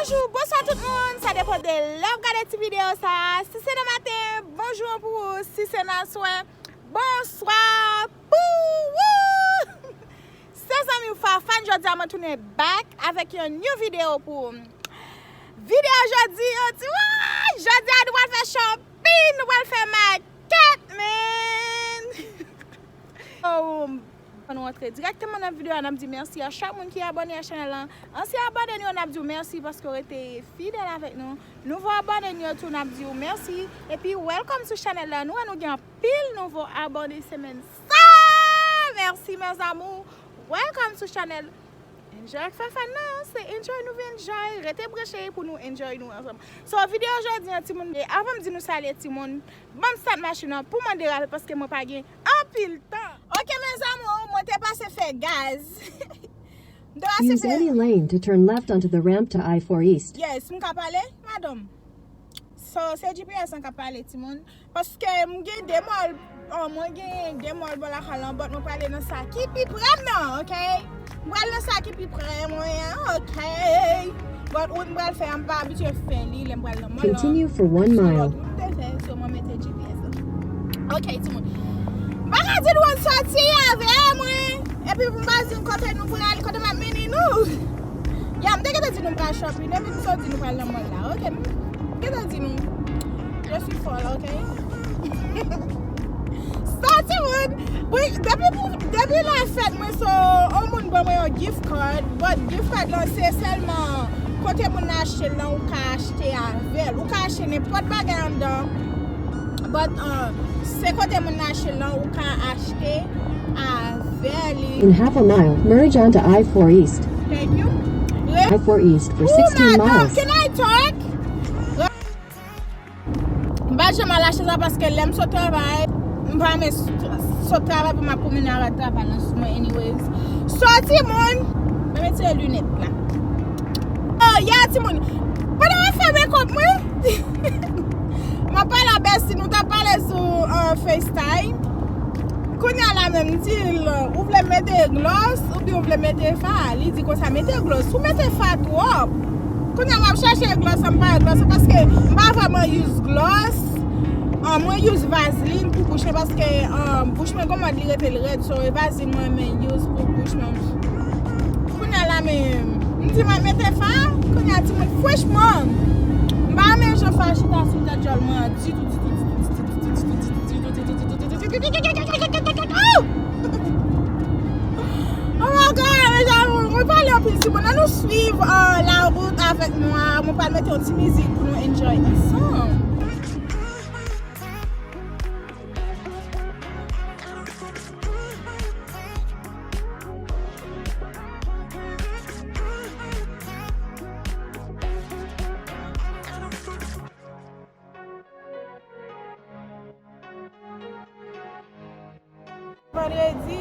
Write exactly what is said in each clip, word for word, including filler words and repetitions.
Bonjou, bonswa tout moun, sa depann de lè w ap gade ti videyo sa a. Si se nan maten, bonjou pou ou. Si se nan aswè, bonswa pou ou. Se zanmi w Fafane, jodi a mwen tounen back avèk yon new video pou ou. Videyo jodi, yo di, woy, jodi a nou pral fè shopping, nou pral fè makèt, man. Oh, ann nou antre dirèkteman nan videyo a, n ap di mèsi a chak moun ki abòne a chanèl lan. Ansyen abòne nou yo, n ap di w mèsi paske w rete fidèl avèk nou. Nouvo abòne nou yo tou, n ap di w mèsi. Epi, welcome sou chanèl la. Nou wè nou gen anpil nouvo abòne semèn sa. Mèsi, mes amours. Welcome sou chanèl Enjoy ak Fafane nan, se enjoy nou vin enjoy. Rete branche pou nou enjoy nou ansanm. So, videyo jodi an, timoun, e avan m di nou salye, timoun, ban m stat machin nan pou mwen derape paske mwen pa gen anpil tan. Ok, mes amours, mwen te pase fè gaz. M te pase Use fè any lane to turn left onto the ramp to I four East. Yes, m ka pale, madanm? So, se G P S lan k ap pale, timoun. Paske m gen de mòl, oh, mwen gen de mòl bò lakay lan, but mwen prale nan sa ki pi pre m nan, ok? M pral nan sa ki pi pre mwen an, ok? But wout m pral fè a, m pa abitye fè li lè m pral nan mòl lan. Continue for one mile. So, wout m te fè, so mwen mete G P S lan. Ok, timoun. M pa ka di nou ann sòti avè mwen, epi pou m pa di nou kote nou pral, kote m ap mennen nou. Ya, m te gentan di nou m pral shopping, epi m sot di nou pral nan mòl la, ok? M gentan di nou. Je suis folle, ok? So, timoun, wi, depi pou, depi lè fèt mwen, so, yon moun ban mwen yon gift card, but gift card lan, se sèlman kote moun nan achte l lan, ou ka achte avè l. Ou ka achte nenpòt bagay anndan, but, uh, se kote moun nan achte l lan, ou ka achte avè li. In half a mile, merge onto I four East. Thank you. I four East for sixteen miles. Can I talk? M pa janm al achte sa paske lè m sot travay, m pa renmen s-, sot travay pou m ap pwomennen a rad travay lan sou mwen, anyways. So, timoun, mwen retire linèt la. Oh, yeah, timoun. Pandan m ap fè makeup mwen, m ap pale a Bestie, nou t ap pale sou, uh, FaceTime. Kounye a la menm, m di l, ou vle mete gloss oubyen ou vle mete fa? Li di konsa, mete gloss. Ou mete fa twòp. Kounye a m ap chèche gloss, m pa wè gloss, paske m pa vrèman use gloss. Ah, mwen use Vaseline pou bouch mwen, paske, ah, bouch mwen gon mòd li rete l rèd, so e Vaseline mwen renmen use pou bouch mwen. Kounye a la menm, m di m ap mete fa, kounye a timoun, franchman, m pa renmen jan fa chita sou tèt djòl mwen an ditou, ditou, ditou. Oh my God, mes amours, mwen pale anpil timoun. Ann nou swiv, euh, la wout avèk nou a. Mwen pral mete yon ti mizik pou nou enjoy ansanm. Vandredi,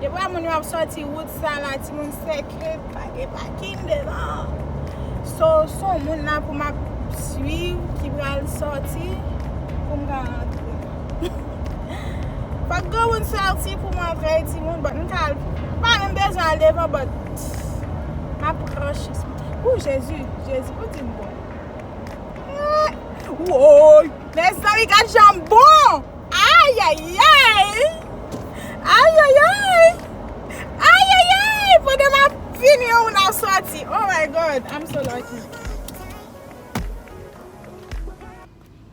depi wè moun yo ap sòti wout sa la, timoun, sèke, pa gen pakin devan. So, se yon moun la pou m ap swiv ki pral sòti pou m ka rantre. Fòk granmoun sòti pou m antre, timoun, but m ka al, pa menm bezwen al devan, but m ap pran chans. Ou Jezi, Jezi, ou di m bon. Eh, woy! Mezanmi, gad jan m bon! Ayayay! Ayayay! Ayayay! Pandan m ap vini, yon moun ap sòti. Oh my God, I'm so lucky.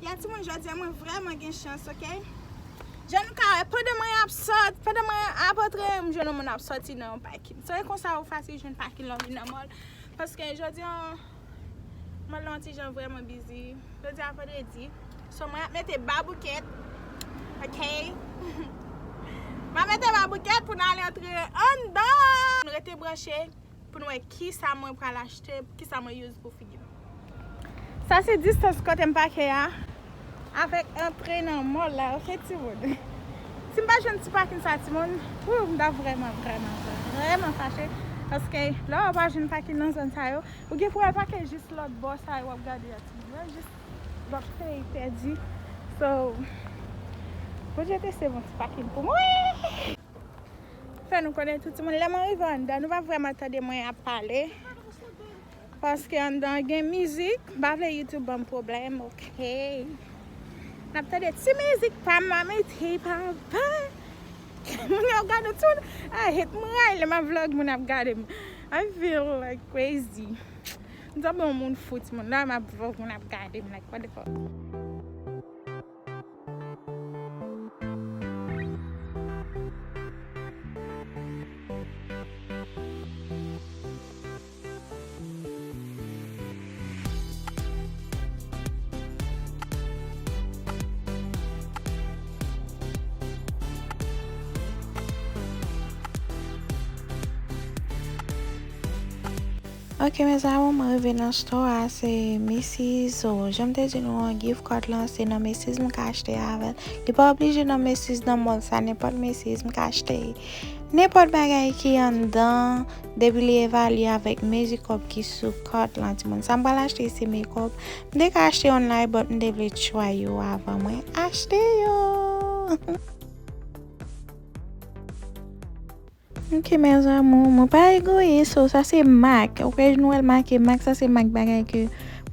Ya timoun, jodi a mwen vrèman gen chans, ok? Jan nou ka wè, pandan mwen ap sòt, pandan mwen ap antre, m jwenn yon moun ap sòti nan yon pakin. So, e konsa ou fasil jwenn pakin lè w vin nan mòl. Paske jodi a, mòl lan ti jan vrèman bizi. Jodi a vandredi. So, mwen ap mete baboukèt. Ok? Mwen ap mete baboukèt pou n ale antre anndan. Rete branche pou n wè kisa mwen pral achte, kisa mwen use pou figi m. Sa se distans kote m pake a avèk antre nan mòl la, ok, timoun? Si m pa jwenn ti pakin sa, timoun, wou, m ta vrèman, vrèman, vrèman fache. Paske lè w pa jwenn pakin nan zòn sa yo, ou gen pou w al pake jis lòt bò sa yo w ap gade a, timoun. Wè, jis lòt peyi pèdi. So, Bondye te sèvi yon ti pakin pou mwen. Fè nou konnen tout timoun, lè mwen rive anndan, nou pa vrèman tande mwen ap pale. Paske anndan gen mizik, m pa vle YouTube ban m pwoblèm, oke? N ap tande ti mizik pa m, mami, ti papa. Moun yo gade tout. I hate, m rayi lè m ap vlog, moun ap gade m. I feel like crazy. M sanble yon moun fou, timoun. Lè m ap vlog, moun ap gade m, like, what the fuck? Ok, mes amours, mwen rive nan store a, se Macy's. So, jan m te di nou an, gift card lan, se nan Macy's m ka achte avè l. Li pa oblije nan Macy's, nan mall sa, nenpòt Macy's m ka achte nenpòt bagay ki anndan, depi li evalye avèk mezi kòb ki sou card lan, timoun. Sa m pral achte se makeup. M te ka achte online, but m te vle try yo avan mwen achte yo. Ok, mes amours, mwen pa egoyis, so sa se MAC. Ok, nou wè l make MAC, sa se MAC bagay ke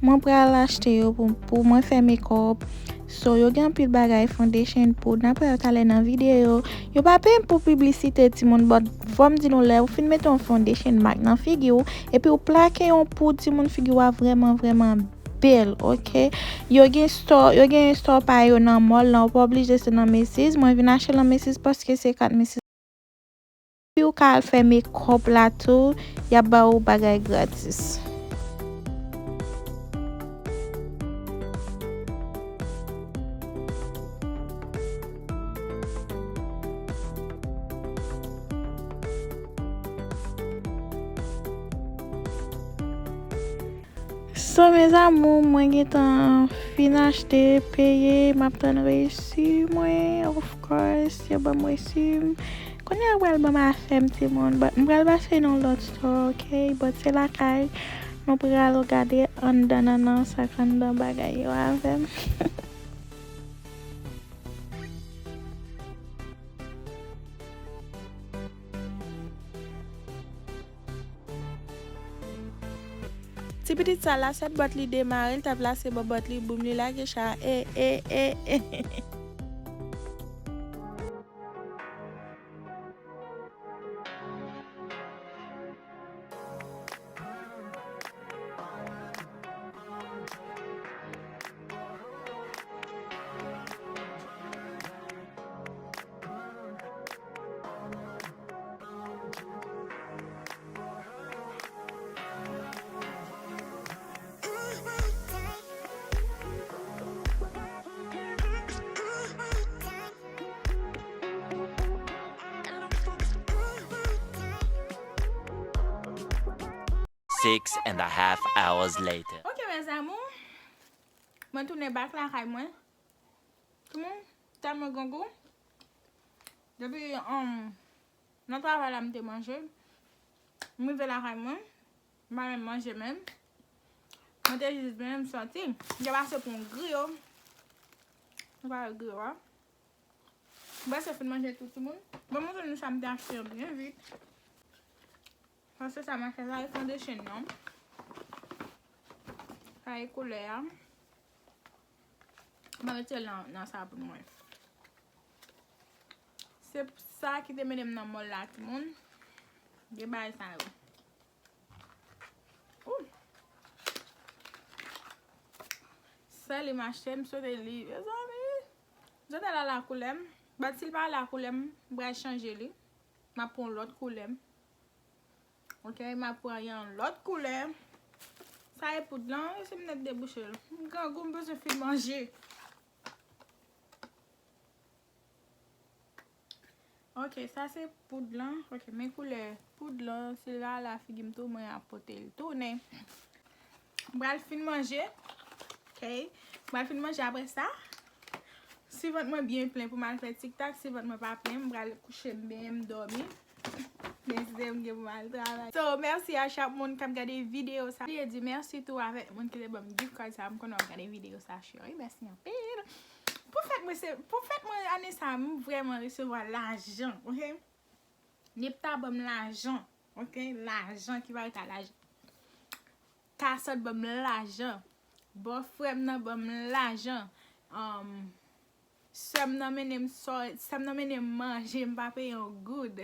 mwen pral achte yo pou, pou mwen fè makeup. So, yo gen anpil bagay, foundation, poud. N ap wè yo talè nan videyo. Yo pa peye m pou piblisite, timoun, but fò m di nou, lè ou fin mete yon foundation MAC nan figi w, epi ou plake yon poud, timoun, figi w ap vrèman, vrèman bèl, ok? Yo gen store, yo gen store pa yo nan mall lan, ou pa oblije se nan Macy's. Mwen vin achte nan Macy's paske se kat Macy's. Epi ou ka al fè makeup la tou, y ap ba ou bagay gratis. So, mes amours, mwen gentan fin achte, peye, m ap tann resi mwen, of course, yo ban m resi m. Kounye a, yo pral ban m afè m, timoun, but m pral pase nan lòt store, ok? But se lakay, nou pral gade anndan nannan, sa k anndan bagay yo avè m. Ti pitit sa, lasèt bòt li demare, l t ap lase bò bòt li, boum, li lage cha, e, e, e, e. Six and a half hours later. Ok, mes amours. Mwen tounen back lakay mwen. Timoun, tèlman grangou. Depi, um, nan travay la, m te manje. M rive lakay mwen. M pa menm manje menm. Mwen te jis byen, m soti. M te pase pou yon griyo. Nou pa wè griyo a. M prèske fin manje tou, timoun. Bon, mwen montre nou sa m te achte an byen vit. Paske sa m achte, sa e foundation nan. Sa e koulè a. M a mete l nan, nan sa pou mwen. Se sa ki te mennen m nan mall la, timoun. Gen bagay sa yo. Ou. Sèl li m achte, m swete li. Mezanmi. Zòt al a la koulè m. But si l pa la koulè m, m pral chanje li. M ap pran yon lòt koulè. Ok, m ap pran yon lòt koulè. Sa e poud lan, e si m nèk debouche l. M grangou, m bezwen fin manje. Ok, sa se poud lan. Ok, men koulè poud lan, si l pa la figi m tou, mwen ap pote l tounen. M pral fin manje. Ok. M pral fin manje apre sa. Si vant mwen byen plen pou m al fè tiktak, si vant mwen pa plen, m pral kouche m benyen, m dòmi. Men si se m gen pou m al travay. So, mèsi a chak moun k ap gade videyo sa. Bliye di mèsi tou avèk moun ki te ban m gift card sa. M konnen w ap gade videyo sa, cheri. Mèsi anpil. Pou fèt mwen, se, pou fèt mwen ane sa, m vrèman resevwa lajan, ok? Nip ta ban m lajan, ok? Lajan ki pa rete a lajan. Kasòt ban m lajan. Bòfrè m nan ban m lajan. Um, sè m nan mennen m sò, sè m nan mennen m manje, m pa peye yon goud.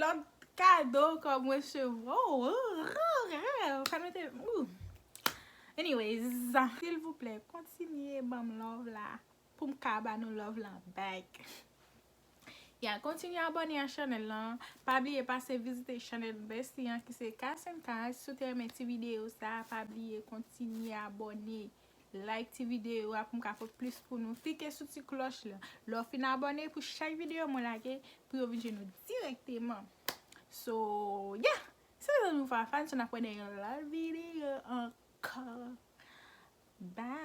Lòt kado kòm resevwa. Ou ka mete. Anyways, silvouplè, kontinye ban m love la pou m ka ba nou love lan back. Ya, kontinye abòne a chanèl lan. Pa bliye pase vizite chanèl bestie an ki se Kasenka. Si w te renmen ti videyo sa, pa bliye kontinye abòne. Like ti videyo a pou m ka fè plis pou nou. Klike sou ti klòch la. Lè w fin abòne pou chak videyo mwen lage, pou yo vin jwenn nou dirèkteman. So, yeah. Se sa nou fè fan, so n ap wè nan yon lòt videyo ankò. Bye.